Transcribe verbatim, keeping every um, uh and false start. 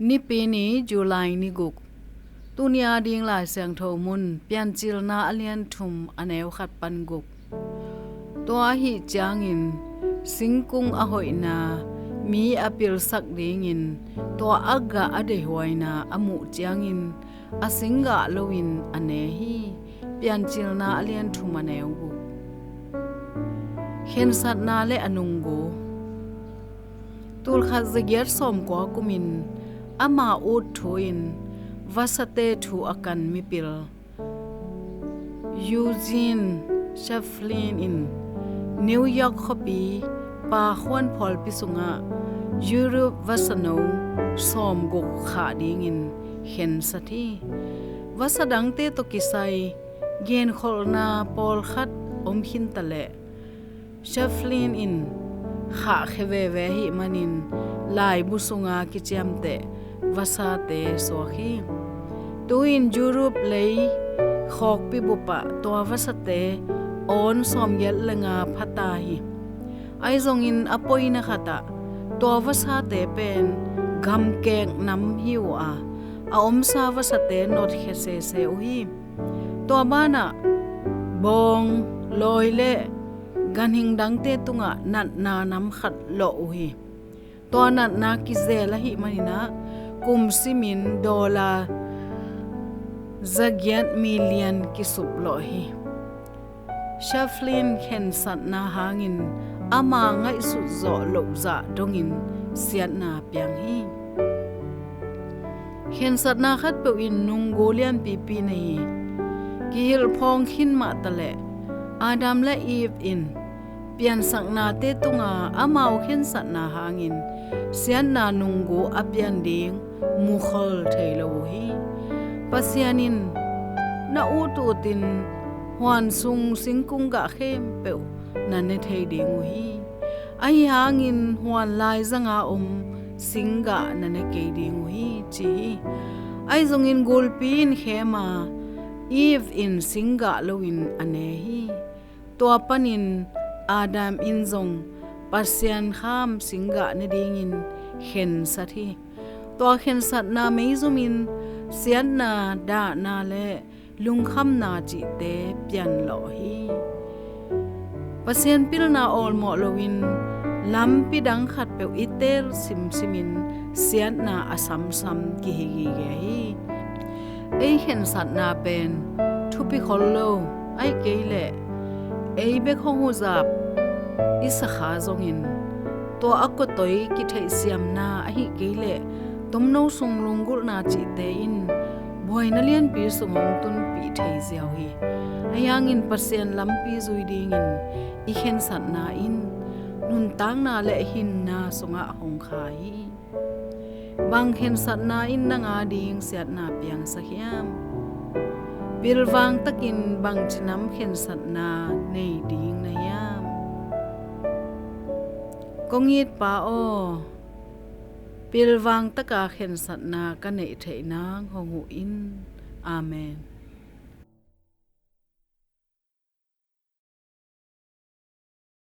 Nipi ni, July ni guk. Tuni a ding Lai Siangtho mun, Piancilna a lian thum, a neu khat pan guk. Tua ahih ciangin singkung a hoihna mi a pilsak dingin tua a gah a deihhuaina a muh ciangin a singgah loin a ne hi. Piancilna a lian thum, a neu guk. Khensatna le a nunggu. Tulkhat zagiat sawmkua kumin ama ut thu in vasate thu a kan mipil Eugene Shaflin in New York khuapi Pa Khuan Phawlpi sungah Europe vasano sawmguk khah dingin khensat hi. Vasa dangte tawh kisai genkholhna pawlkhat om khinta leh Shaflin in khahkhia veve ahih manin laibu sunga kiciamteh vasate suak hi. Tu-in Europe lei khawkpi bupah tua vasate awn sawmgiat le nga phata hi. Ahi zongin a poina khatah tua vasate pen gamkek nam hi uh a, a omsa vasate notkhia sese uh hi. Tua banah bawng, lawi le ganhing dangte tungah natna nam khat lawh uh hi. Tua natna kizel ahih maninah kum simin dollar zagiat million kisuplawh hi. Shaflin khensatna hangin ama ngaihsut zawh loh zah dongin siatna piang hi. Khensatna khatpeuh in nunggu lianpipi nei hi. Kihilhphawng khin mahtaleh Adam le Eve in piansaknate tunga amau khensatna hangin siatna nunggu a pian ding mukhol thei lo uh hi. Pasian in na ututin huan sung singkung gah khempeuh na ne thei ding uh hi. Ahi hangin huan laizanga om singgah na ne kei ding uh hi, ci hi. Ahi zongin gulpi in khem a, Eve in singgah loin a ne hi. Tua panin Adam in zong Pasian kham singgah ne dingin khensat hi. Tua khensatna meizumin siatna, dahna le lungkhamna cihte pianlawh hi. Pasian pilna awlmawh loin lampi dang khatpeuh i teel simsimin siatna a samsam kihi gige hi. Ei khensatna pen thupi khol lo, ahih kei leh ei bek hong huzap i sakha zongin tua a kotoi kitheihsiamna ahih kei leh tomno sung lunggulhna cihte in buaina lianpi sung hong tunpih thei ziau hi. Ahi hangin Pasian lampi zui dingin i khensatna in nuntakna le hinna sungah hong kha hi. Bang khensatna in nang ading siatna piangsak hiam? Pilvang takin bangci nam khensatna nei ding na hiam? Kong it Pa aw, pilvang taka khensatna ka neih theih nang hong huh in. Amen.